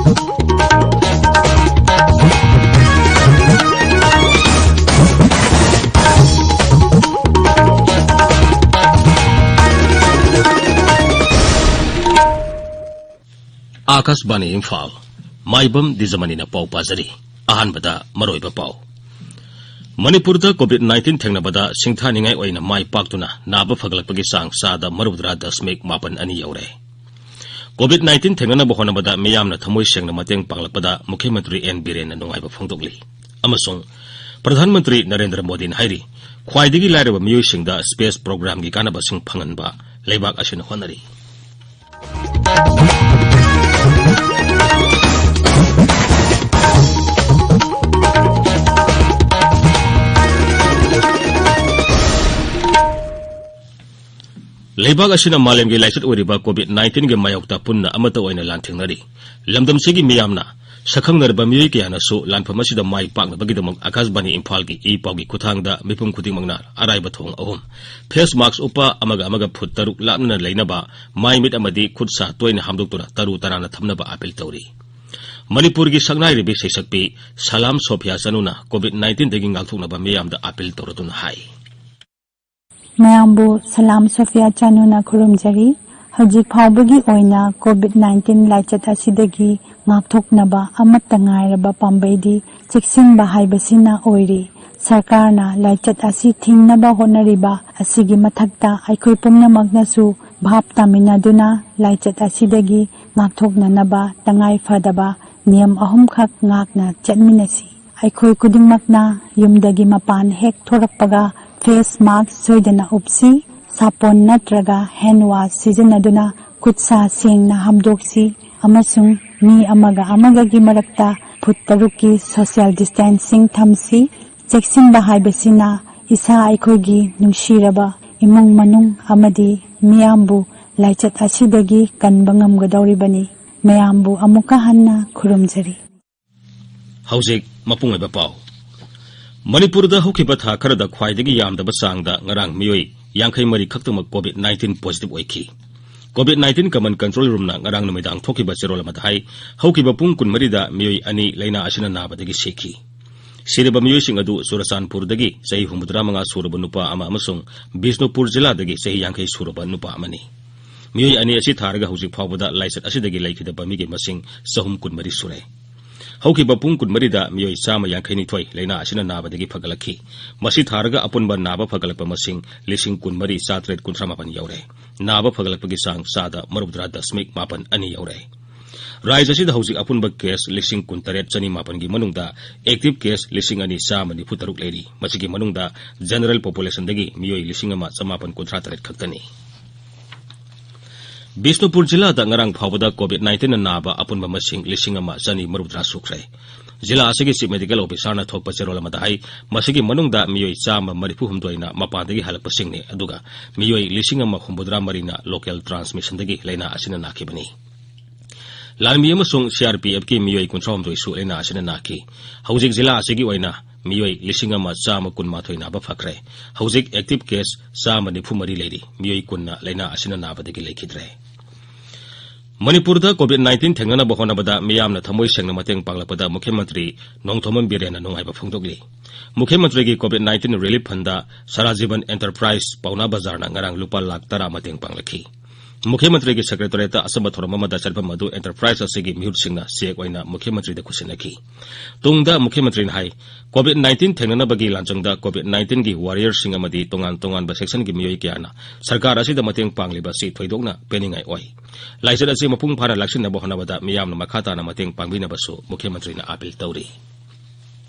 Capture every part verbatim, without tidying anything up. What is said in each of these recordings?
ꯑꯥꯀꯥꯁꯕꯥꯅꯤ ꯏꯝꯐꯥꯜ꯫ ꯃꯥꯏꯕꯝ ꯗꯤꯖꯃꯅꯤꯅ ꯄꯥꯎ ꯄꯥꯖꯔꯤ꯫ ꯑꯍꯥꯟꯕꯗ ꯃꯔꯨꯑꯣꯏꯕ ꯄꯥꯎ꯫ ꯃꯅꯤꯄꯨꯔꯗ COVID nineteen ꯊꯦꯡꯅꯕꯗ ꯁꯤꯡꯊꯥꯅꯤꯡꯉꯥꯏ ꯑꯣꯏꯅ ꯃꯥꯏ ꯄꯥꯛꯇꯨꯅ ꯅꯥꯕ ꯐꯒꯠꯂꯛꯄꯒꯤ ꯆꯥꯡ ꯆꯥꯗ ꯃꯔꯤꯐꯨꯇꯔꯥ ꯗꯁꯃꯤꯛ ꯃꯥꯄꯟ ꯑꯅꯤ ꯌꯧꯔꯦ꯫ COVID nineteen ꯊꯦꯡꯅꯅꯕ ꯍꯣꯠꯅꯕꯗ ꯃꯤꯌꯥꯝꯅ ꯊꯃꯣꯏ ꯁꯦꯡꯅ ꯃꯇꯦꯡ ꯄꯥꯡꯂꯛꯄꯗ ꯃꯨꯈ꯭ꯌ ꯃꯟꯇ꯭ꯔꯤ ꯑꯦꯟ ꯕꯤꯔꯦꯟꯅ ꯅꯨꯡꯉꯥꯏꯕ ꯐꯣꯡꯗꯣꯛꯂꯤ꯫ ꯑꯃꯁꯨꯡ ꯄ꯭ꯔꯙꯥꯟ ꯃꯟꯇ꯭ꯔꯤ ꯅꯔꯦꯟꯗ꯭ꯔ ꯃꯣꯗꯤꯅ ꯍꯥꯏꯔꯤ, ꯈ꯭ꯋꯥꯏꯗꯒꯤ ꯂꯥꯏꯔꯕ ꯃꯤꯑꯣꯏꯁꯤꯡꯗ space programꯒꯤ ꯀꯥꯟꯅꯕꯁꯤꯡ ꯐꯪꯍꯟꯕ ꯂꯩꯕꯥꯛ ꯑꯁꯤꯅ ꯍꯣꯠꯅꯔꯤ꯫ ꯂꯩꯕꯥꯛ ꯑꯁꯤꯅ ꯃꯥꯂꯦꯝꯒꯤ ꯂꯥꯏꯆꯠ ꯑꯣꯏꯔꯤꯕ COVID nineteenꯒꯤ ꯃꯥꯌꯣꯛꯇ ꯄꯨꯟꯅ ꯑꯃꯠꯇ ꯑꯣꯏꯅ ꯂꯥꯟꯊꯦꯡꯅꯔꯤ꯫ ꯂꯝꯗꯝꯁꯤꯒꯤ ꯃꯤꯌꯥꯝꯅ ꯁꯛꯈꯪꯅꯔꯕ ꯃꯤꯑꯣꯏ ꯀꯌꯥꯅꯁꯨ ꯂꯥꯟꯐꯝ ꯑꯁꯤꯗ ꯃꯥꯏ ꯄꯥꯛꯅꯕꯒꯤꯗꯃꯛ ꯑꯥꯀꯥꯁꯕꯥꯅꯤ ꯏꯝꯐꯥꯜꯒꯤ ꯏ ꯄꯥꯎꯒꯤ ꯈꯨꯠꯊꯥꯡꯗ ꯃꯤꯄꯨꯝ ꯈꯨꯗꯤꯡꯃꯛꯅ ꯑꯔꯥꯏꯕ ꯊꯣꯡ ꯑꯍꯨꯝ, face mask ꯎꯞꯄ, ꯑꯃꯒ ꯑꯃꯒ ꯐꯨꯠ ꯇꯔꯨꯛ ꯂꯥꯞꯅꯅ ꯂꯩꯅꯕ, ꯃꯥꯏ ꯃꯤꯠ ꯑꯃꯗꯤ ꯈꯨꯠ ꯁꯥ ꯇꯣꯏꯅ ꯍꯥꯝꯗꯣꯛꯇꯨꯅ ꯇꯔꯨ ꯇꯅꯥꯟꯅ ꯊꯝꯅꯕ ꯑꯥꯄꯤꯜ ꯇꯧꯔꯤ꯫ ꯃꯅꯤꯄꯨꯔꯒꯤ ꯁꯛꯅꯥꯏꯔꯤꯕꯤ ꯁꯩꯁꯛꯄꯤ ꯁꯂꯥꯝ ꯁꯣꯐꯤꯌꯥ ꯆꯅꯨꯅ COVID nineteenꯗꯒꯤ ꯉꯥꯛꯊꯣꯛꯅꯕ ꯃꯤꯌꯥꯝꯗ ꯑꯥꯄꯤꯜ ꯇꯧꯔꯗꯨꯅ ꯍꯥꯏ꯫ ꯃꯌꯥꯝꯕꯨ ꯁꯂꯥꯝ ꯁꯣꯐꯤꯌꯥ ꯆꯅꯨꯅ ꯈꯨꯔꯨꯝꯖꯔꯤ꯫ ꯍꯧꯖꯤꯛ ꯐꯥꯎꯕꯒꯤ ꯑꯣꯏꯅ COVID nineteen ꯂꯥꯏꯆꯠ ꯑꯁꯤꯗꯒꯤ ꯉꯥꯛꯊꯣꯛꯅꯕ ꯑꯃꯠꯇ ꯉꯥꯏꯔꯕ ꯄꯥꯝꯕꯩꯗꯤ ꯆꯦꯛꯁꯤꯟꯕ ꯍꯥꯏꯕꯁꯤꯅ ꯑꯣꯏꯔꯤ꯫ ꯁꯔꯀꯥꯔꯅ ꯂꯥꯏꯆꯠ ꯑꯁꯤ ꯊꯤꯡꯅꯕ ꯍꯣꯠꯅꯔꯤꯕ ꯑꯁꯤꯒꯤ ꯃꯊꯛꯇ ꯑꯩꯈꯣꯏ ꯄꯨꯝꯅꯃꯛꯅꯁꯨ ꯚꯥꯞ ꯇꯥꯃꯤꯟꯅꯗꯨꯅ ꯂꯥꯏꯆꯠ ꯑꯁꯤꯗꯒꯤ ꯉꯥꯛꯊꯣꯛꯅꯅꯕ ꯇꯉꯥꯏ ꯐꯗꯕ ꯅꯤꯌꯝ ꯑꯍꯨꯝꯈꯛ ꯉꯥꯛꯅ ꯆꯠꯃꯤꯟꯅꯁꯤ꯫ ꯑꯩꯈꯣꯏ ꯈꯨꯗꯤꯡꯃꯛꯅ ꯌꯨꯝꯗꯒꯤ ꯃꯄꯥꯟ ꯍꯦꯛ ꯊꯣꯔꯛꯄꯒ face mask ꯁꯣꯏꯗꯅ ꯎꯞꯁꯤ, ꯁꯥꯄꯣꯟ ꯅꯠꯇ꯭ꯔꯒ hand wash ꯁꯤꯖꯤꯟꯅꯗꯨꯅ ꯈꯨꯠ ꯁꯥ ꯁꯦꯡꯅ ꯍꯥꯝꯗꯣꯛꯁꯤ ꯑꯃꯁꯨꯡ ꯃꯤ ꯑꯃꯒ ꯑꯃꯒꯒꯤ ꯃꯔꯛꯇ ꯐꯨꯠ ꯇꯔꯨꯛꯀꯤ social distancing ꯊꯝꯁꯤ꯫ ꯆꯦꯛꯁꯤꯟꯕ ꯍꯥꯏꯕꯁꯤꯅ ꯏꯁꯥ ꯑꯩꯈꯣꯏꯒꯤ ꯅꯨꯡꯁꯤꯔꯕ ꯏꯃꯨꯡ ꯃꯅꯨꯡ ꯑꯃꯗꯤ ꯃꯤꯌꯥꯝꯕꯨ ꯂꯥꯏꯆꯠ ꯑꯁꯤꯗꯒꯤ ꯀꯟꯕ ꯉꯝꯒꯗꯧꯔꯤꯕꯅꯤ꯫ ꯃꯌꯥꯝꯕꯨ ꯑꯃꯨꯛꯀ ꯍꯟꯅ ꯈꯨꯔꯨꯝꯖꯔꯤ꯫ ꯍꯧꯖꯤꯛ ꯃꯄꯨꯡ ꯑꯣꯏꯕ ꯄꯥꯎ꯫ ꯃꯅꯤꯄꯨꯔꯗ ꯍꯧꯈꯤꯕ ꯊꯥ ꯈꯔꯗ ꯈ꯭ꯋꯥꯏꯗꯒꯤ ꯌꯥꯝꯗꯕ ꯆꯥꯡꯗ ꯉꯔꯥꯡ ꯃꯤꯑꯣꯏ ꯌꯥꯡꯈꯩ ꯃꯔꯤ ꯈꯛꯇꯃꯛ COVID nineteen positive ꯑꯣꯏꯈꯤ꯫ COVID nineteen Common Control Roomꯅ ꯉꯔꯥꯡ ꯅꯨꯃꯤꯗꯥꯡ ꯊꯣꯛꯈꯤꯕ ꯆꯦꯔꯣꯜ ꯑꯃꯗ ꯍꯥꯏ, ꯍꯧꯈꯤꯕ ꯄꯨꯡ ꯀꯨꯟꯃꯔꯤꯗ ꯃꯤꯑꯣꯏ ꯑꯅꯤ ꯂꯥꯏꯅꯥ ꯑꯁꯤꯅ ꯅꯥꯕꯗꯒꯤ ꯁꯤꯈꯤ꯫ ꯁꯤꯔꯕ ꯃꯤꯑꯣꯏꯁꯤꯡ ꯑꯗꯨ ꯆꯨꯔꯆꯥꯟꯄꯨꯔꯗꯒꯤ ꯆꯍꯤ ꯍꯨꯝꯐꯨꯇꯔꯥ ꯃꯉꯥ ꯁꯨꯔꯕ ꯅꯨꯄꯥ ꯑꯃ ꯑꯃꯁꯨꯡ ꯕꯤꯁꯅꯨꯄꯨꯔ ꯖꯤꯂꯥꯗꯒꯤ ꯆꯍꯤ ꯌꯥꯡꯈꯩ ꯁꯨꯔꯕ ꯅꯨꯄꯥ ꯑꯃꯅꯤ꯫ ꯃꯤꯑꯣꯏ ꯑꯅꯤ ꯑꯁꯤ ꯊꯥꯔꯒ ꯍꯧꯖꯤꯛ ꯐꯥꯎꯕꯗ ꯂꯥꯏꯆꯠ ꯑꯁꯤꯗꯒꯤ ꯂꯩꯈꯤꯗꯕ ꯃꯤꯒꯤ ꯃꯁꯤꯡ ꯆꯍꯨꯝ ꯀꯨꯟꯃꯔꯤ ꯁꯨꯔꯦ꯫ ꯍꯧꯈꯤꯕ ꯄꯨꯡ ꯀꯨꯟꯃꯔꯤꯗ ꯃꯤꯑꯣꯏ ꯆꯥꯝꯃ ꯌꯥꯡꯈꯩꯅꯤꯊꯣꯏ ꯂꯥꯏꯅꯥ ꯑꯁꯤꯅ ꯅꯥꯕꯗꯒꯤ ꯐꯒꯠꯂꯛꯈꯤ꯫ ꯃꯁꯤ ꯊꯥꯔꯒ ꯑꯄꯨꯟꯕ ꯅꯥꯕ ꯐꯒꯠꯂꯛꯄ ꯃꯁꯤꯡ ꯂꯤꯁꯤꯡ ꯀꯨꯟꯃꯔꯤ ꯆꯥꯇꯔꯦꯠ ꯀꯨꯟꯊ꯭ꯔꯥ ꯃꯥꯄꯟ ꯌꯧꯔꯦ꯫ ꯅꯥꯕ ꯐꯒꯠꯂꯛꯄꯒꯤ ꯆꯥꯡ ꯆꯥꯗ ꯃꯔꯤꯐꯨꯇꯔꯥ ꯗꯁꯃꯤꯛ ꯃꯥꯄꯟ ꯑꯅꯤ ꯌꯧꯔꯦ꯫ ꯔꯥꯖ꯭ꯌ ꯑꯁꯤꯗ ꯍꯧꯖꯤꯛ ꯑꯄꯨꯟꯕ ꯀꯦꯁ ꯂꯤꯁꯤꯡ ꯀꯨꯟꯇꯔꯦꯠ ꯆꯅꯤ ꯃꯥꯄꯟꯒꯤ ꯃꯅꯨꯡꯗ ꯑꯦꯛꯇꯤꯚ ꯀꯦꯁ ꯂꯤꯁꯤꯡ ꯑꯅꯤ ꯆꯥꯝꯃ ꯅꯤꯐꯨ ꯇꯔꯨꯛ ꯂꯩꯔꯤ꯫ ꯃꯁꯤꯒꯤ ꯃꯅꯨꯡꯗ ꯖꯦꯅꯔꯦꯜ ꯄꯣꯄꯨꯂꯦꯁꯟꯗꯒꯤ ꯃꯤꯑꯣꯏ ꯂꯤꯁꯤꯡ ꯑꯃ ꯆꯃꯥꯄꯟ ꯀꯨꯟꯊ꯭ꯔꯥ ꯇꯔꯦꯠ ꯈꯛꯇꯅꯤ꯫ ꯕꯤꯁꯅꯨꯄꯨꯔ ꯖꯤꯂꯥꯗ ꯉꯔꯥꯡ ꯐꯥꯎꯕꯗ COVID nineteen ꯅ ꯅꯥꯕ ꯑꯄꯨꯟꯕ ꯃꯁꯤꯡ ꯂꯤꯁꯤꯡ ꯑꯃ ꯆꯅꯤ ꯃꯔꯤꯐꯨꯇꯔꯥ ꯁꯨꯈ꯭ꯔꯦ꯫ ꯖꯤꯂꯥ ꯑꯁꯤꯒꯤ ꯆꯤꯐ ꯃꯦꯗꯤꯀꯦꯜ ꯑꯣꯐꯤꯁꯥꯔꯅ ꯊꯣꯛꯄ ꯆꯦꯔꯣꯜ ꯑꯃꯗ ꯍꯥꯏ, ꯃꯁꯤꯒꯤ ꯃꯅꯨꯡꯗ ꯃꯤꯑꯣꯏ ꯆꯥꯝꯃ ꯃꯔꯤꯐꯨ ꯍꯨꯝꯗꯣꯏꯅ ꯃꯄꯥꯟꯗꯒꯤ ꯍꯜꯂꯛꯄꯁꯤꯡꯅꯤ, ꯑꯗꯨꯒ ꯃꯤꯑꯣꯏ ꯂꯤꯁꯤꯡ ꯑꯃ ꯍꯨꯝꯐꯨꯇꯔꯥ ꯃꯔꯤꯅ ꯂꯣꯀꯦꯜ ꯇ꯭ꯔꯥꯟꯁꯃꯤꯁꯟꯗꯒꯤ ꯂꯥꯏꯅꯥ ꯑꯁꯤꯅ ꯅꯥꯈꯤꯕꯅꯤ꯫ ꯂꯥꯟꯃꯤ ꯑꯃꯁꯨꯡ CRPFꯀꯤ ꯃꯤꯑꯣꯏ ꯀꯨꯟꯊ꯭ꯔꯥ ꯍꯨꯝꯗꯣꯏꯁꯨ ꯂꯥꯏꯅꯥ ꯑꯁꯤꯅ ꯅꯥꯈꯤ꯫ ꯍꯧꯖꯤꯛ ꯖꯤꯂꯥ ꯑꯁꯤꯒꯤ ꯑꯣꯏꯅ ꯃꯤꯑꯣꯏ ꯂꯤꯁꯤꯡ ꯑꯃ ꯆꯥꯝꯃ ꯀꯨꯟꯃꯥꯊꯣꯏ ꯅꯥꯕ ꯐꯈ꯭ꯔꯦ꯫ ꯍꯧꯖꯤꯛ ꯑꯦꯛꯇꯤꯚ ꯀꯦꯁ ꯆꯥꯝꯃ ꯅꯤꯐꯨ ꯃꯔꯤ ꯂꯩꯔꯤ꯫ ꯃꯤꯑꯣꯏ ꯀꯨꯟꯅ ꯂꯥꯏꯅꯥ ꯑꯁꯤꯅ ꯅꯥꯕꯗꯒꯤ ꯂꯩꯈꯤꯗ꯭ꯔꯦ꯫ ꯃꯅꯤꯄꯨꯔꯗ COVID nineteen ꯊꯦꯡꯅꯅꯕ ꯍꯣꯠꯅꯕꯗ ꯃꯤꯌꯥꯝꯅ ꯊꯃꯣꯏ ꯁꯦꯡꯅ ꯃꯇꯦꯡ ꯄꯥꯡꯂꯛꯄꯗ ꯃꯨꯈ꯭ꯌ ꯃꯟꯇ꯭ꯔꯤ ꯅꯣꯡꯊꯣꯝꯕꯝ ꯕꯤꯔꯦꯟꯅ ꯅꯨꯡꯉꯥꯏꯕ ꯐꯣꯡꯗꯣꯛꯂꯤ꯫ ꯃꯨꯈ꯭ꯌ ꯃꯟꯇ꯭ꯔꯤꯒꯤ COVID nineteen relief fundꯗ ꯁꯔꯥꯖꯤꯕꯟ ꯑꯦꯟꯇꯔꯄ꯭ꯔꯥꯏꯖ ꯄꯥꯎꯅꯥ ꯕꯖꯥꯔꯅ ꯉꯔꯥꯡ ꯂꯨꯄꯥ ꯂꯥꯈ ꯇꯔꯥ ꯃꯇꯦꯡ ꯄꯥꯡꯂꯛꯈꯤ꯫ ꯃꯨꯈ꯭ꯌ ꯃꯟꯇ꯭ꯔꯤꯒꯤ ꯁꯦꯀ꯭ꯔꯦꯇꯔꯤꯌꯦꯠꯇ ꯑꯆꯝꯕ ꯊꯧꯔꯝ ꯑꯃꯗ ꯆꯠꯄ ꯃꯗꯨ ꯑꯦꯟꯇꯔꯄ꯭ꯔꯥꯏꯖ ꯑꯁꯤꯒꯤ ꯃꯤꯍꯨꯠꯁꯤꯡꯅ ꯆꯦꯛ ꯑꯣꯏꯅ ꯃꯨꯈ꯭ꯌ ꯃꯟꯇ꯭ꯔꯤꯗ ꯈꯨꯠꯁꯤꯟꯅꯈꯤ꯫ ꯇꯨꯡꯗ ꯃꯨꯈ꯭ꯌ ꯃꯟꯇ꯭ꯔꯤꯅ ꯍꯥꯏ, COVID nineteen ꯊꯦꯡꯅꯅꯕꯒꯤ ꯂꯥꯟꯖꯪꯗ COVID nineteenꯒꯤ ꯋꯥꯔꯤꯌꯔꯁꯤꯡ ꯑꯃꯗꯤ ꯇꯣꯉꯥꯟ ꯇꯣꯉꯥꯟꯕ ꯁꯦꯛꯁꯟꯒꯤ ꯃꯤꯑꯣꯏ ꯀꯌꯥꯅ ꯁꯔꯀꯥꯔ ꯑꯁꯤꯗ ꯃꯇꯦꯡ ꯄꯥꯡꯂꯤꯕ ꯑꯁꯤ ꯊꯣꯏꯗꯣꯛꯅ ꯄꯦꯟꯅꯤꯡꯉꯥꯏ ꯑꯣꯏ꯫ ꯂꯥꯏꯆꯠ ꯑꯁꯤ ꯃꯄꯨꯡ ꯐꯥꯅ ꯂꯥꯛꯁꯤꯟꯅꯕ ꯍꯣꯠꯅꯕꯗ ꯃꯤꯌꯥꯝꯅ ꯃꯈꯥ ꯇꯥꯅ ꯃꯇꯦꯡ ꯄꯥꯡꯕꯤꯅꯕꯁꯨ ꯃꯨꯈ꯭ꯌ ꯃꯟꯇ꯭ꯔꯤꯅ ꯑꯥꯄꯤꯜ ꯇꯧꯔꯤ꯫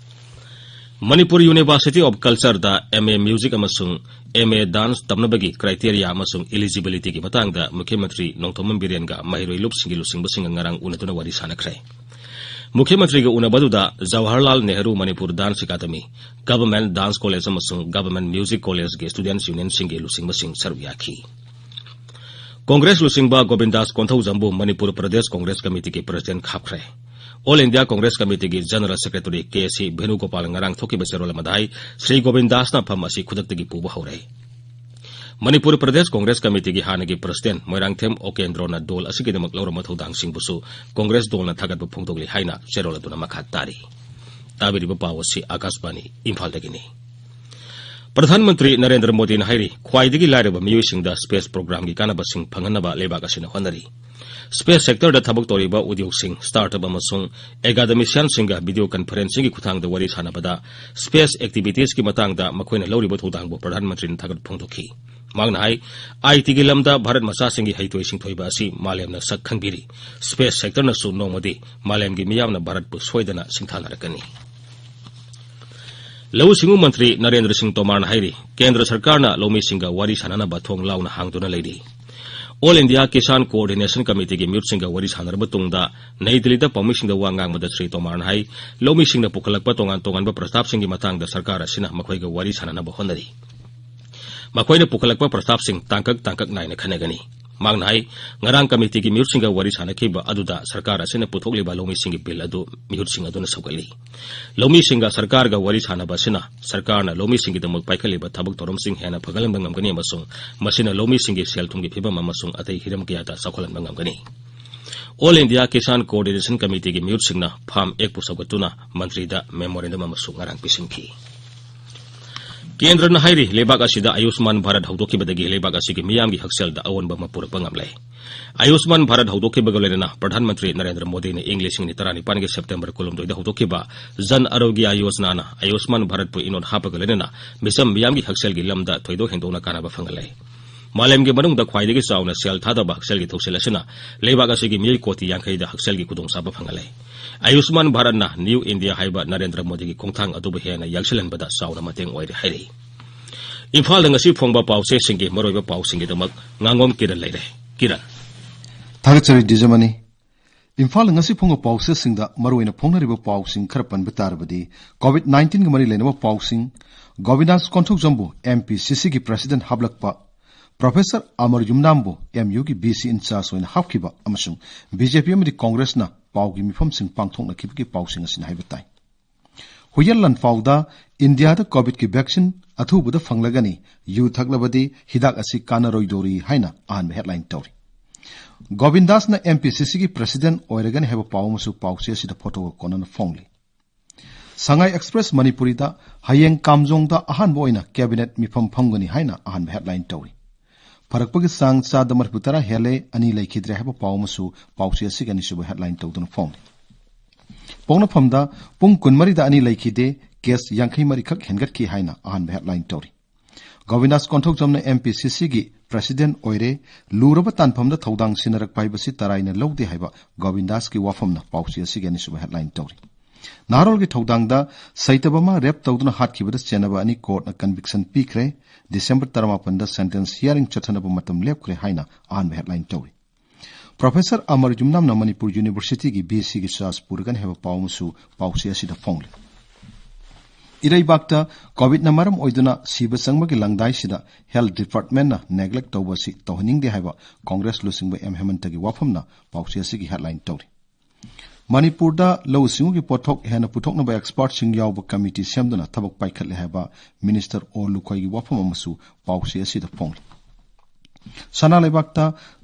Manipur University of Cultureꯗ MA Music ꯑꯃꯁꯨꯡ MA Dance ꯇꯝꯅꯕꯒꯤ criteria ꯑꯃꯁꯨꯡ eligibilityꯒꯤ ꯃꯇꯥꯡꯗ ꯃꯨꯈ꯭ꯌ ꯃꯟꯇ꯭ꯔꯤ ꯅꯣꯡꯊꯣꯝꯕꯝ ꯕꯤꯔꯦꯟꯒ ꯃꯍꯩꯔꯣꯏ ꯂꯨꯞꯁꯤꯡꯒꯤ ꯂꯨꯆꯤꯡꯕꯁꯤꯡꯒ ꯉꯔꯥꯡ ꯎꯅꯗꯨꯅ ꯋꯥꯔꯤ ꯁꯥꯟꯅꯈ꯭ꯔꯦ꯫ ꯃꯨꯈ꯭ꯌ ꯃꯟꯇ꯭ꯔꯤꯒ ꯎꯅꯕꯗꯨꯗ Jawaharlal Nehru Manipur Dance Academy, Government Dance College ꯑꯃꯁꯨꯡ Government Music Collegeꯀꯤ Students Unionꯁꯤꯡꯒꯤ ꯂꯨꯆꯤꯡꯕꯁꯤꯡ ꯁꯔꯨꯛ ꯌꯥꯈꯤ꯫ ꯀꯣꯡꯒ꯭ꯔꯦꯁ ꯂꯨꯆꯤꯡꯕ ꯒꯣꯕꯤꯟꯗꯥꯁ ꯀꯣꯟꯊꯧꯖꯝꯕꯨ ꯃꯅꯤꯄꯨꯔ ꯄ꯭ꯔꯗꯦꯁ ꯀꯣꯡꯒ꯭ꯔꯦꯁ ꯀꯃꯤꯇꯤꯒꯤ ꯄ꯭ꯔꯁꯤꯗꯦꯟꯠ ꯍꯥꯞꯈ꯭ꯔꯦ꯫ All India Congress Committeeꯒꯤ general secretary K C Venugopal ꯉꯔꯥꯡ ꯊꯣꯛꯈꯤꯕ ꯆꯦꯔꯣꯜ ꯑꯃꯗ ꯍꯥꯏ, ꯁ꯭ꯔꯤ ꯒꯣꯕꯤꯟꯗꯥꯁꯅ ꯐꯝ ꯑꯁꯤ ꯈꯨꯗꯛꯇꯒꯤ ꯄꯨꯕ ꯍꯧꯔꯦ꯫ ꯃꯅꯤꯄꯨꯔ ꯄ꯭ꯔꯗꯦꯁ ꯀꯣꯡꯒ꯭ꯔꯦꯁ ꯀꯃꯤꯇꯤꯒꯤ ꯍꯥꯟꯅꯒꯤ ꯄ꯭ꯔꯁꯤꯗꯦꯟ ꯃꯣꯏꯔꯥꯡꯊꯦꯝ ꯑꯣꯀꯦꯟꯗ꯭ꯔꯣꯅ ꯗꯣꯜ ꯑꯁꯤꯒꯤꯗꯃꯛ ꯂꯧꯔꯝꯕ ꯊꯧꯗꯥꯡꯁꯤꯡꯕꯨꯁꯨ ꯀꯣꯡꯒ꯭ꯔꯦꯁ ꯗꯣꯜꯅ ꯊꯥꯒꯠꯄ ꯐꯣꯡꯗꯣꯛꯂꯤ ꯍꯥꯏꯅ ꯆꯦꯔꯣꯜ ꯑꯗꯨꯅ ꯃꯈꯥ ꯇꯥꯔꯤ꯫ ꯇꯥꯕꯤꯔꯤꯕ ꯄꯥꯎ ꯑꯁꯤ ꯑꯥꯀꯥꯁꯕꯥꯅꯤ ꯏꯝꯐꯥꯜꯗꯒꯤꯅꯤ꯫ ꯄ꯭ꯔꯙꯥꯟ ꯃꯟꯇ꯭ꯔꯤ ꯅꯔꯦꯟꯗ꯭ꯔ ꯃꯣꯗꯤꯅ ꯍꯥꯏꯔꯤ, ꯈ꯭ꯋꯥꯏꯗꯒꯤ ꯂꯥꯏꯔꯕ ꯃꯤꯑꯣꯏꯁꯤꯡꯗ ꯁ꯭ꯄꯦꯁ ꯄ꯭ꯔꯣꯒ꯭ꯔꯥꯝꯒꯤ ꯀꯥꯟꯅꯕꯁꯤꯡ ꯐꯪꯍꯟꯅꯕ ꯂꯩꯕꯥꯛ ꯑꯁꯤꯅ ꯍꯣꯠꯅꯔꯤ꯫ ꯁ꯭ꯄꯦꯁ ꯁꯦꯛꯇꯔꯗ ꯊꯕꯛ ꯇꯧꯔꯤꯕ ꯎꯗ꯭ꯌꯣꯒꯁꯤꯡ, ꯁ꯭ꯇꯥꯔꯠ-ꯑꯞ ꯑꯃꯁꯨꯡ ꯑꯦꯀꯥꯗꯃꯤꯁꯤꯌꯥꯟꯁꯤꯡꯒ ꯚꯤꯗꯤꯑꯣ ꯀꯟꯐꯔꯦꯟꯁꯤꯡꯒꯤ ꯈꯨꯠꯊꯥꯡꯗ ꯋꯥꯔꯤ ꯁꯥꯟꯅꯕꯗ ꯁ꯭ꯄꯦꯁ ꯑꯦꯛꯇꯤꯚꯤꯇꯤꯁꯀꯤ ꯃꯇꯥꯡꯗ ꯃꯈꯣꯏꯅ ꯂꯧꯔꯤꯕ ꯊꯧꯗꯥꯡꯕꯨ ꯄ꯭ꯔꯙꯥꯟ ꯃꯟꯇ꯭ꯔꯤꯅ ꯊꯥꯒꯠꯄ ꯐꯣꯡꯗꯣꯛꯈꯤ꯫ ꯃꯍꯥꯛꯅ ꯍꯥꯏ, ꯑꯥꯏ ꯇꯤꯒꯤ ꯂꯝꯗ ꯚꯥꯔꯠ ꯃꯆꯥꯁꯤꯡꯒꯤ ꯍꯩꯊꯣꯏ ꯁꯤꯡꯊꯣꯏꯕ ꯑꯁꯤ ꯃꯥꯂꯦꯝꯅ ꯁꯛ ꯈꯪꯕꯤꯔꯤ꯫ ꯁ꯭ꯄꯦꯁ ꯁꯦꯛꯇꯔꯅꯁꯨ ꯅꯣꯡꯃꯗꯤ ꯃꯥꯂꯦꯝꯒꯤ ꯃꯤꯌꯥꯝꯅ ꯚꯥꯔꯠꯄꯨ ꯁꯣꯏꯗꯅ ꯁꯤꯡꯊꯥꯅꯔꯛꯀꯅꯤ꯫ ꯂꯧꯎ ꯁꯤꯡꯎ ꯃꯟꯇ꯭ꯔꯤ ꯅꯔꯦꯟꯗ꯭ꯔ ꯁꯤꯡ ꯇꯣꯃꯥꯔꯅ ꯍꯥꯏꯔꯤ, ꯀꯦꯟꯗ꯭ꯔ ꯁꯔꯀꯥꯔꯅ ꯂꯧꯃꯤꯁꯤꯡꯒ ꯋꯥꯔꯤ ꯁꯥꯟꯅꯅꯕ ꯊꯣꯡ ꯂꯥꯎꯅ ꯍꯥꯡꯗꯨꯅ ꯂꯩꯔꯤ꯫ ꯑꯣꯜ ꯏꯟꯗꯤꯌꯥ ꯀꯤꯁꯥꯟ ꯀꯣꯑꯣꯔꯗꯤꯅꯦꯁꯟ ꯀꯃꯤꯇꯤꯒꯤ ꯃꯤꯍꯨꯠꯁꯤꯡꯒ ꯋꯥꯔꯤ ꯁꯥꯟꯅꯔꯕ ꯇꯨꯡꯗ ꯅꯩ ꯗꯤꯜꯂꯤꯗ ꯄꯥꯎꯃꯤꯁꯤꯡꯗ ꯋꯥ ꯉꯥꯡꯕꯗ ꯁ꯭ꯔꯤ ꯇꯣꯃꯥꯔꯅ ꯍꯥꯏ, ꯂꯧꯃꯤꯁꯤꯡꯅ ꯄꯨꯈꯠꯂꯛꯄ ꯇꯣꯉꯥꯟ ꯇꯣꯉꯥꯟꯕ ꯄ꯭ꯔꯁꯇꯥꯞꯁꯤꯡꯒꯤ ꯃꯇꯥꯡꯗ ꯁꯔꯀꯥꯔ ꯑꯁꯤꯅ ꯃꯈꯣꯏꯒ ꯋꯥꯔꯤ ꯁꯥꯟꯅꯅꯕ ꯍꯣꯠꯅꯔꯤ꯫ ꯃꯈꯣꯏꯅ ꯄꯨꯈꯠꯂꯛꯄ ꯄ꯭ꯔꯁꯇꯥꯞꯁꯤꯡ ꯇꯥꯡꯀꯛ ꯇꯥꯡꯀꯛ ꯅꯥꯏꯅ ꯈꯟꯅꯒꯅꯤ꯫ ꯃꯍꯥꯛꯅ ꯍꯥꯏ, ꯉꯔꯥꯡ ꯀꯃꯤꯇꯤꯒꯤ ꯃꯤꯍꯨꯠꯁꯤꯡꯒ ꯋꯥꯔꯤ ꯁꯥꯟꯅꯈꯤꯕ ꯑꯗꯨꯗ ꯁꯔꯀꯥꯔ ꯑꯁꯤꯅ ꯄꯨꯊꯣꯛꯂꯤꯕ ꯂꯧꯃꯤꯁꯤꯡꯒꯤ ꯕꯤꯜ ꯑꯗꯨ ꯃꯤꯍꯨꯠꯁꯤꯡ ꯑꯗꯨꯅ ꯁꯧꯒꯠꯂꯤ꯫ ꯂꯧꯃꯤꯁꯤꯡꯒ ꯁꯔꯀꯥꯔꯒ ꯋꯥꯔꯤ ꯁꯥꯟꯅꯕ ꯑꯁꯤꯅ ꯁꯔꯀꯥꯔꯅ ꯂꯧꯃꯤꯁꯤꯡꯒꯤꯗꯃꯛ ꯄꯥꯏꯈꯠꯂꯤꯕ ꯊꯕꯛ ꯊꯧꯔꯝꯁꯤꯡ ꯍꯦꯟꯅ ꯐꯒꯠꯍꯟꯕ ꯉꯝꯒꯅꯤ ꯑꯃꯁꯨꯡ ꯃꯁꯤꯅ ꯂꯧꯃꯤꯁꯤꯡꯒꯤ ꯁꯦꯜ-ꯊꯨꯝꯒꯤ ꯐꯤꯕꯝ ꯑꯃꯁꯨꯡ ꯑꯇꯩ ꯍꯤꯔꯝ ꯀꯌꯥꯗ ꯆꯥꯎꯈꯠꯍꯟꯕ ꯉꯝꯒꯅꯤ꯫ ꯑꯣꯜ ꯏꯟꯗꯤꯌꯥ ꯀꯤꯁꯥꯟ ꯀꯣꯑꯣꯔꯗꯤꯅꯦꯁꯟ ꯀꯃꯤꯇꯤꯒꯤ ꯃꯤꯍꯨꯠꯁꯤꯡꯅ ꯐꯥꯝ ꯑꯦꯛꯄꯨ ꯁꯧꯒꯠꯇꯨꯅ ꯃꯟꯇ꯭ꯔꯤꯗ ꯃꯦꯃꯣꯔꯦꯟꯗꯝ ꯑꯃꯁꯨ ꯉꯔꯥꯡ ꯄꯤꯁꯤꯟꯈꯤ꯫ ꯀꯦꯟꯗ꯭ꯔꯅ ꯍꯥꯏꯔꯤ, ꯂꯩꯕꯥꯛ ꯑꯁꯤꯗ ꯑꯌꯨꯁꯃꯥꯟ ꯚꯥꯔꯠ ꯍꯧꯗꯣꯛꯈꯤꯕꯗꯒꯤ ꯂꯩꯕꯥꯛ ꯑꯁꯤꯒꯤ ꯃꯤꯌꯥꯝꯒꯤ ꯍꯛꯁꯦꯜꯗ ꯑꯑꯣꯟꯕ ꯑꯃ ꯄꯨꯔꯛꯄ ꯉꯝꯂꯦ꯫ ꯑꯌꯨꯁꯃꯥꯟ ꯚꯥꯔꯠ ꯍꯧꯗꯣꯛꯈꯤꯕꯒ ꯂꯣꯏꯅꯅ ꯄ꯭ꯔꯙꯥꯟ ꯃꯟꯇ꯭ꯔꯤ ꯅꯔꯦꯟꯗ꯭ꯔ ꯃꯣꯗꯤꯅ ꯏꯪ ꯂꯤꯁꯤꯡ ꯑꯅꯤ ꯇꯔꯥꯅꯤꯄꯥꯟꯒꯤ ꯁꯦꯞꯇꯦꯝꯕꯔ ꯀꯨꯟꯍꯨꯝꯗꯣꯏꯗ ꯍꯧꯗꯣꯛꯈꯤꯕ ꯖꯟ ꯑꯔꯣꯒ꯭ꯌ ꯌꯣꯖꯅꯥꯅ ꯑꯌꯨꯁꯃꯥꯟ ꯚꯥꯔꯠꯄꯨ ꯏꯅꯣꯠ ꯍꯥꯞꯄꯒ ꯂꯣꯏꯅꯅ ꯃꯤꯆꯝ ꯃꯤꯌꯥꯝꯒꯤ ꯍꯛꯁꯦꯜꯒꯤ ꯂꯝꯗ ꯊꯣꯏꯗꯣꯛ ꯍꯦꯟꯗꯣꯛꯅ ꯀꯥꯟꯅꯕ ꯐꯪꯍꯜꯂꯦ꯫ ꯃꯥꯂꯦꯝꯒꯤ ꯃꯅꯨꯡꯗ ꯈ꯭ꯋꯥꯏꯗꯒꯤ ꯆꯥꯎꯅ ꯁꯦꯜ ꯊꯥꯗꯕ ꯍꯛꯁꯦꯜꯒꯤ ꯊꯧꯁꯤꯜ ꯑꯁꯤꯅ ꯂꯩꯕꯥꯛ ꯑꯁꯤꯒꯤ ꯃꯤꯑꯣꯏ ꯀꯣꯇꯤ ꯌꯥꯡꯈꯩꯗ ꯍꯛꯁꯦꯜꯒꯤ ꯈꯨꯗꯣꯡꯆꯥꯕ ꯐꯪꯍꯜꯂꯦ꯫ ꯑꯌꯨꯁꯃꯥꯟ ꯚꯥꯔꯠꯅ ꯅ꯭ꯌꯨ ꯏꯟꯗꯤꯌꯥ ꯍꯥꯏꯕ ꯅꯔꯦꯟꯗ꯭ꯔ ꯃꯣꯗꯤꯒꯤ ꯈꯣꯡꯊꯥꯡ ꯑꯗꯨꯕꯨ ꯍꯦꯟꯅ ꯌꯥꯡꯁꯤꯜꯍꯟꯕꯗ ꯆꯥꯎꯅ ꯃꯇꯦꯡ ꯑꯣꯏꯔꯦ ꯍꯥꯏꯔꯤ꯫ ꯏꯝꯐꯥꯜꯗ ꯉꯁꯤ ꯐꯣꯡꯕ ꯄꯥꯎꯆꯦꯁꯤꯡꯒꯤ ꯃꯔꯨꯑꯣꯏꯕ ꯄꯥꯎꯁꯤꯡꯒꯤꯗꯃꯛ ꯉꯥꯉꯣꯝ ꯀꯤꯔꯟ ꯂꯩꯔꯦ꯫ ꯀꯤꯔꯟ꯫ ꯊꯥꯒꯠꯆꯔꯤ ꯗꯤꯖꯃꯅꯤ꯫ ꯏꯝꯐꯥꯜꯗ ꯉꯁꯤ ꯐꯣꯡꯕ ꯄꯥꯎꯆꯦꯁꯤꯡꯗ ꯃꯔꯨꯑꯣꯏꯅ ꯐꯣꯡꯅꯔꯤꯕ ꯄꯥꯎꯁꯤꯡ ꯈꯔ ꯄꯟꯕ ꯇꯥꯔꯕꯗꯤ, ꯀꯣꯚꯤꯗ ꯅꯥꯏꯟꯇꯤꯟꯒ ꯃꯔꯤ ꯂꯩꯅꯕ ꯄꯥꯎꯁꯤꯡ, ꯒꯣꯕꯤꯟꯗꯥꯁ ꯀꯣꯟꯊꯧꯖꯝꯕꯨ ꯑꯦꯝ ꯄꯤ ꯁꯤ ꯁꯤꯒꯤ ꯄ꯭ꯔꯁꯤꯗꯦꯟꯠ ꯍꯥꯞꯂꯛꯄ, ꯄ꯭ꯔꯣꯐꯦꯁꯔ ꯑꯃꯔ ꯌꯨꯝꯅꯥꯝꯕꯨ ꯑꯦꯝ ꯌꯨꯒꯤ ꯚꯤ ꯁꯤ ꯏꯟꯆꯥꯔꯖ ꯑꯣꯏꯅ ꯍꯥꯞꯈꯤꯕ ꯑꯃꯁꯨꯡ ꯕꯤ ꯖꯦ ꯄꯤ ꯑꯃꯗꯤ ꯀꯣꯡꯒ꯭ꯔꯦꯁꯅ ꯄꯥꯎꯒꯤ ꯃꯤꯐꯝꯁꯤꯡ ꯄꯥꯡꯊꯣꯛꯅꯈꯤꯕꯒꯤ ꯄꯥꯎꯁꯤꯡ ꯑꯁꯤꯅ ꯍꯥꯏꯕ ꯇꯥꯏ꯫ ꯍꯨꯌꯦꯟ ꯂꯥꯟꯐꯥꯎꯗ ꯏꯟꯗꯤꯌꯥꯗ ꯀꯣꯚꯤꯗꯀꯤ ꯚꯦꯛꯁꯤꯟ ꯑꯊꯨꯕꯗ ꯐꯪꯂꯒꯅꯤ, ꯌꯨ ꯊꯛꯂꯕꯗꯤ ꯍꯤꯗꯥꯛ ꯑꯁꯤ ꯀꯥꯟꯅꯔꯣꯏꯗꯧꯔꯤ ꯍꯥꯏꯅ ꯑꯍꯥꯟꯕ ꯍꯦꯗꯂꯥꯏꯟ ꯇꯧꯔꯤ꯫ ꯒꯣꯕꯤꯟꯗꯥꯁꯅ ꯑꯦꯝ ꯄꯤ ꯁꯤ ꯁꯤꯒꯤ ꯄ꯭ꯔꯦꯁꯤꯗꯦꯟꯠ ꯑꯣꯏꯔꯒꯅꯤ ꯍꯥꯏꯕ ꯄꯥꯎ ꯑꯃꯁꯨ ꯄꯥꯎꯆꯦ ꯑꯁꯤꯗ ꯐꯣꯇꯣꯒ ꯀꯣꯟꯅꯅ ꯐꯣꯡꯂꯤ꯫ ꯁꯉꯥꯏ ꯑꯦꯛꯁꯄ꯭ꯔꯦꯁ ꯃꯅꯤꯄꯨꯔꯤꯗ ꯍꯌꯦꯡ ꯀꯥꯝꯖꯣꯡꯗ ꯑꯍꯥꯟꯕ ꯑꯣꯏꯅ ꯀꯦꯕꯤꯅꯦꯠ ꯃꯤꯐꯝ ꯐꯝꯒꯅꯤ ꯍꯥꯏꯅ ꯑꯍꯥꯟꯕ ꯍꯦꯗꯂꯥꯏꯟ ꯇꯧꯔꯤ꯫ ꯐꯔꯛꯄꯒꯤ ꯆꯥꯡ ꯆꯥꯗ ꯃꯔꯤꯐꯨ ꯇꯔꯥ ꯍꯦꯜꯂꯦ, ꯑꯅꯤ ꯂꯩꯈꯤꯗ꯭ꯔꯦ ꯍꯥꯏꯕ ꯄꯥꯎ ꯑꯃꯁꯨ ꯄꯥꯎꯆꯦ ꯑꯁꯤꯒꯤ ꯑꯅꯤꯁꯨꯕ ꯍꯦꯗꯂꯥꯏꯟ ꯇꯧꯗꯨꯅ ꯐꯣꯡꯂꯤ꯫ ꯄꯣꯛꯅꯐꯝꯗ ꯄꯨꯡ ꯀꯨꯟꯃꯔꯤꯗ ꯑꯅꯤ ꯂꯩꯈꯤꯗꯦ, ꯀꯦꯁ ꯌꯥꯡꯈꯩ ꯃꯔꯤꯈꯛ ꯍꯦꯟꯒꯠꯈꯤ ꯍꯥꯏꯅ ꯑꯍꯥꯟꯕ ꯍꯦꯗꯂꯥꯏꯟ ꯇꯧꯔꯤ꯫ ꯒꯣꯕꯤꯟꯗꯥꯁ ꯀꯣꯟꯊꯧꯖꯝꯅ ꯑꯦꯝ ꯄꯤ ꯁꯤ ꯁꯤꯒꯤ ꯄ꯭ꯔꯦꯁꯤꯗꯦꯟꯠ ꯑꯣꯏꯔꯦ, ꯂꯨꯔꯕ ꯇꯥꯟꯐꯝꯗ ꯊꯧꯗꯥꯡ ꯁꯤꯟꯅꯔꯛꯄ ꯍꯥꯏꯕꯁꯤ ꯇꯔꯥꯏꯅ ꯂꯧꯗꯦ ꯍꯥꯏꯕ ꯒꯣꯕꯤꯟꯗꯥꯁꯀꯤ ꯋꯥꯐꯝꯅ ꯄꯥꯎꯆꯦ ꯑꯁꯤꯒꯤ ꯑꯅꯤꯁꯨꯕ ꯍꯦꯗꯂꯥꯏꯟ ꯇꯧꯔꯤ꯫ ꯅꯍꯥꯔꯣꯜꯒꯤ ꯊꯧꯗꯥꯡꯗ ꯁꯩꯇꯕꯃꯥ ꯔꯦꯞ ꯇꯧꯗꯨꯅ ꯍꯥꯠꯈꯤꯕꯗ ꯆꯦꯟꯅꯕ ꯑꯅꯤ ꯀꯣꯔꯠꯅ ꯀꯟꯚꯤꯛꯁꯟ ꯄꯤꯈ꯭ꯔꯦ꯫ ꯗꯤꯁꯦꯝꯕꯔ ꯇꯔꯥꯃꯥꯄꯟꯗ ꯁꯦꯟꯇꯦꯟꯁ ꯍꯤꯌꯥꯔꯤꯡ ꯆꯠꯊꯅꯕ ꯃꯇꯝ ꯂꯦꯞꯈ꯭ꯔꯦ ꯍꯥꯏꯅ ꯑꯍꯥꯟꯕ ꯍꯦꯗꯂꯥꯏꯟ ꯇꯧꯔꯤ꯫ ꯄ꯭ꯔꯣꯐꯦꯁꯔ ꯑꯃꯔ ꯌꯨꯝꯅꯥꯝꯅ ꯃꯅꯤꯄꯨꯔ ꯌꯨꯅꯤꯚꯔꯁꯤꯇꯤꯒꯤ ꯕꯤ ꯁꯤꯒꯤ ꯆꯥꯔꯖ ꯄꯨꯔꯒꯅꯤ ꯍꯥꯏꯕ ꯄꯥꯎ ꯑꯃꯁꯨ ꯄꯥꯎꯆꯦ ꯑꯁꯤꯗ ꯐꯣꯡꯂꯤ꯫ ꯏꯔꯩꯕꯥꯛꯇ ꯀꯣꯚꯤꯗꯅ ꯃꯔꯝ ꯑꯣꯏꯗꯨꯅ ꯁꯤꯕ ꯆꯪꯕꯒꯤ ꯂꯪꯗꯥꯏꯁꯤꯗ ꯍꯦꯜꯊ ꯗꯤꯄꯥꯔꯠꯃꯦꯟꯠꯅ ꯅꯦꯒ꯭ꯂꯦꯛ ꯇꯧꯕ ꯑꯁꯤ ꯇꯧꯍꯟꯅꯤꯡꯗꯦ ꯍꯥꯏꯕ ꯀꯣꯡꯒ꯭ꯔꯦꯁ ꯂꯨꯆꯤꯡꯕ ꯑꯦꯝ ꯍꯦꯃꯟꯇꯒꯤ ꯋꯥꯐꯝꯅ ꯄꯥꯎꯆꯦ ꯑꯁꯤꯒꯤ ꯍꯦꯗꯂꯥꯏꯟ ꯇꯧꯔꯤ꯫ ꯃꯅꯤꯄꯨꯔꯗ ꯂꯧꯎ ꯁꯤꯡꯎꯒꯤ ꯄꯣꯠꯊꯣꯛ ꯍꯦꯟꯅ ꯄꯨꯊꯣꯛꯅꯕ ꯑꯦꯛꯁꯄꯔꯠꯁꯤꯡ ꯌꯥꯎꯕ ꯀꯃꯤꯇꯤ ꯁꯦꯝꯗꯨꯅ ꯊꯕꯛ ꯄꯥꯏꯈꯠꯂꯦ ꯍꯥꯏꯕ ꯃꯤꯅꯤꯁꯇꯔ ꯑꯣ ꯂꯨꯈꯣꯏꯒꯤ ꯋꯥꯐꯝ ꯑꯃꯁꯨ ꯄꯥꯎꯆꯦ ꯑꯁꯤꯗ ꯐꯣꯡꯂꯤ꯫ ꯁꯅꯥ ꯂꯩꯕꯥꯛꯇ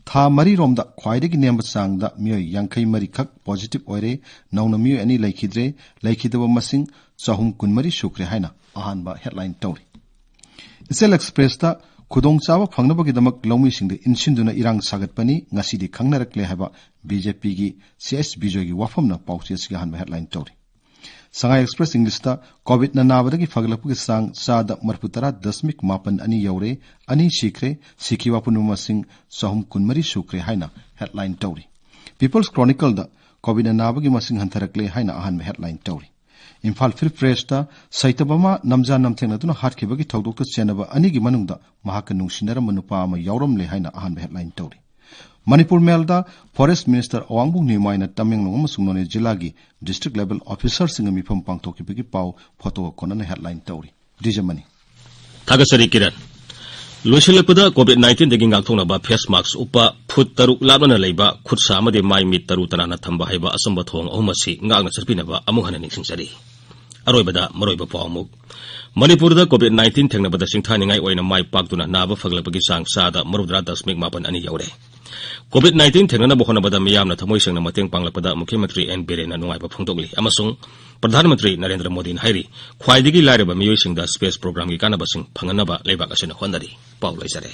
ꯊꯥ ꯃꯔꯤꯔꯣꯝꯗ ꯈ꯭ꯋꯥꯏꯗꯒꯤ ꯅꯦꯝꯕ ꯆꯥꯡꯗ ꯃꯤꯑꯣꯏ ꯌꯥꯡꯈꯩ ꯃꯔꯤꯈꯛ ꯄꯣꯖꯤꯇꯤꯚ ꯑꯣꯏꯔꯦ, ꯅꯧꯅ ꯃꯤꯑꯣꯏ ꯑꯅꯤ ꯂꯩꯈꯤꯗ꯭ꯔꯦ, ꯂꯩꯈꯤꯗꯕ ꯃꯁꯤꯡ ꯆꯍꯨꯝ ꯀꯨꯟꯃꯔꯤ ꯁꯨꯈ꯭ꯔꯦ ꯍꯥꯏꯅ ꯑꯍꯥꯟꯕ ꯍꯦꯗꯂꯥꯏꯟ ꯇꯧꯔꯤ꯫ ꯏꯆꯦꯜ ꯑꯦꯛꯁꯄ꯭ꯔꯦꯁꯇ ꯈꯨꯗꯣꯡꯆꯥꯕ ꯐꯪꯅꯕꯒꯤꯗꯃꯛ ꯂꯧꯃꯤꯁꯤꯡꯗ ꯏꯟꯁꯤꯟꯗꯨꯅ ꯏꯔꯥꯡ ꯁꯥꯒꯠꯄꯅꯤ, ꯉꯁꯤꯗꯤ ꯈꯪꯅꯔꯛꯂꯦ ꯍꯥꯏꯕ ꯕꯤ ꯖꯦ ꯄꯤꯒꯤ ꯁꯤ ꯑꯦꯁ ꯕꯤꯖꯣꯏꯒꯤ ꯋꯥꯐꯝꯅ ꯄꯥꯎꯆꯦ ꯑꯁꯤꯒꯤ ꯑꯍꯥꯟꯕ ꯍꯦꯗꯂꯥꯏꯟ ꯇꯧꯔꯤ꯫ ꯁꯉꯥꯏ ꯑꯦꯛꯁꯄ꯭ꯔꯦꯁ ꯏꯪꯂꯤꯁꯇ ꯀꯣꯚꯤꯗꯅ ꯅꯥꯕꯗꯒꯤ ꯐꯒꯠꯂꯛꯄꯒꯤ ꯆꯥꯡ ꯆꯥꯗ ꯃꯔꯤꯐꯨ ꯇꯔꯥ ꯗꯁꯃꯤꯛ ꯃꯥꯄꯟ ꯑꯅꯤ ꯌꯧꯔꯦ, ꯑꯅꯤ ꯁꯤꯈ꯭ꯔꯦ, ꯁꯤꯈꯤꯕ ꯑꯄꯨꯟꯕ ꯃꯁꯤꯡ ꯆꯍꯨꯝ ꯀꯨꯟꯃꯔꯤ ꯁꯨꯈ꯭ꯔꯦ ꯍꯥꯏꯅ ꯍꯦꯗꯂꯥꯏꯟ ꯇꯧꯔꯤ꯫ ꯄꯤꯄꯜꯁ ꯀ꯭ꯔꯣꯅꯤꯀꯜꯗ ꯀꯣꯚꯤꯗꯅ ꯅꯥꯕꯒꯤ ꯃꯁꯤꯡ ꯍꯟꯊꯔꯛꯂꯦ ꯍꯥꯏꯅ ꯑꯍꯥꯟꯕ ꯍꯦꯗꯂꯥꯏꯟ ꯇꯧꯔꯤ꯫ ꯏꯝꯐꯥꯜ ꯐ꯭ꯔꯤ ꯄ꯭ꯔꯦꯁꯇ ꯁꯩꯇꯕꯃꯥ ꯅꯝꯖꯥ ꯅꯝꯊꯦꯡꯅꯗꯨꯅ ꯍꯥꯠꯈꯤꯕꯒꯤ ꯊꯧꯗꯣꯛꯇ ꯆꯦꯟꯅꯕ ꯑꯅꯤꯒꯤ ꯃꯅꯨꯡꯗ ꯃꯍꯥꯛꯀ ꯅꯨꯡꯁꯤꯅꯔꯝꯕ ꯅꯨꯄꯥ ꯑꯃ ꯌꯥꯎꯔꯝꯂꯦ ꯍꯥꯏꯅ ꯑꯍꯥꯟꯕ ꯍꯦꯗꯂꯥꯏꯟ ꯇꯧꯔꯤ꯫ ꯃꯅꯤꯄꯨꯔ ꯃꯦꯜꯗ ꯐꯣꯔꯦꯁ ꯃꯤꯅꯤꯁꯇꯔ ꯑꯋꯥꯡꯕꯨꯡ ꯅꯤꯃꯥꯏꯅ ꯇꯃꯦꯡꯂꯣꯡ ꯑꯃꯁꯨꯡ ꯅꯣꯅꯦ ꯖꯤꯂꯥꯒꯤ ꯗꯤꯁꯇ꯭ꯔꯤꯛ ꯂꯦꯚꯦꯜ ꯑꯣꯐꯤꯁꯥꯔꯁꯤꯡꯒ ꯃꯤꯐꯝ ꯄꯥꯡꯊꯣꯛꯈꯤꯕꯒꯤ ꯄꯥꯎ ꯐꯣꯇꯣꯒ ꯀꯣꯟꯅꯅ ꯍꯦꯗꯂꯥꯏꯟ ꯇꯧꯔꯤ꯫ ꯗꯤꯖꯃꯅꯤ꯫ ꯊꯥꯒꯠꯆꯔꯤ ꯀꯤꯔꯟ꯫ ꯂꯣꯏꯁꯤꯜꯂꯛꯄꯗ ꯀꯣꯚꯤꯗ ꯅꯥꯏꯟꯇꯤꯟꯗꯒꯤ ꯉꯥꯛꯊꯣꯛꯅꯕ ꯐꯦꯁ ꯃꯥꯛꯁ ꯎꯞꯄ, ꯐꯨꯠ ꯇꯔꯨꯛ ꯂꯥꯞꯅꯅ ꯂꯩꯕ, ꯈꯨꯠ ꯁꯥ ꯑꯃꯗꯤ ꯃꯥꯏ ꯃꯤꯠ ꯇꯔꯨ ꯇꯅꯥꯟꯅ ꯊꯝꯕ ꯍꯥꯏꯕ ꯑꯆꯝꯕ ꯊꯧꯑꯣꯡ ꯑꯍꯨꯝ ꯑꯁꯤ ꯉꯥꯛꯅ ꯆꯠꯄꯤꯅꯕ ꯑꯃꯨꯛ ꯍꯟꯅ ꯅꯤꯡꯁꯤꯡꯖꯔꯤ꯫ ꯑꯔꯣꯏꯕꯗ ꯃꯔꯨꯑꯣꯏꯕ ꯄꯥꯎ ꯑꯃꯨꯛ꯫ ꯃꯅꯤꯄꯨꯔꯗ COVID nineteen ꯊꯦꯡꯅꯕꯗ ꯁꯤꯡꯊꯥꯅꯤꯡꯉꯥꯏ ꯑꯣꯏꯅ ꯃꯥꯏ ꯄꯥꯛꯇꯨꯅ ꯅꯥꯕ ꯐꯒꯠꯂꯛꯄꯒꯤ ꯆꯥꯡ ꯆꯥꯗ ꯃꯧꯗ꯭ꯔꯥ ꯗꯁꯃꯤꯛ ꯃꯥꯄꯟ ꯑꯅꯤ ꯌꯧꯔꯦ꯫ COVID nineteen ꯊꯦꯡꯅꯅꯕ ꯍꯣꯠꯅꯕꯗ ꯃꯤꯌꯥꯝꯅ ꯊꯃꯣꯏ ꯁꯦꯡꯅ ꯃꯇꯦꯡ ꯄꯥꯡꯂꯛꯄꯗ ꯃꯨꯈ꯭ꯌ ꯃꯟꯇ꯭ꯔꯤ ꯑꯦꯟ ꯕꯤꯔꯦꯟꯅ ꯅꯨꯡꯉꯥꯏꯕ ꯐꯣꯡꯗꯣꯛꯂꯤ ꯑꯃꯁꯨꯡ ꯄ꯭ꯔꯙꯥꯟ ꯃꯟꯇ꯭ꯔꯤ ꯅꯔꯦꯟꯗ꯭ꯔ ꯃꯣꯗꯤꯅ ꯍꯥꯏꯔꯤ, ꯈ꯭ꯋꯥꯏꯗꯒꯤ ꯂꯥꯏꯔꯕ ꯃꯤꯑꯣꯏꯁꯤꯡꯗ ꯁ꯭ꯄꯦꯁ ꯄ꯭ꯔꯣꯒ꯭ꯔꯥꯝꯒꯤ ꯀꯥꯟꯅꯕꯁꯤꯡ ꯐꯪꯍꯟꯅꯕ ꯂꯩꯕꯥꯛ ꯑꯁꯤꯅ ꯍꯣꯠꯅꯔꯤ꯫ ꯄꯥꯎ ꯂꯣꯏꯖꯔꯦ꯫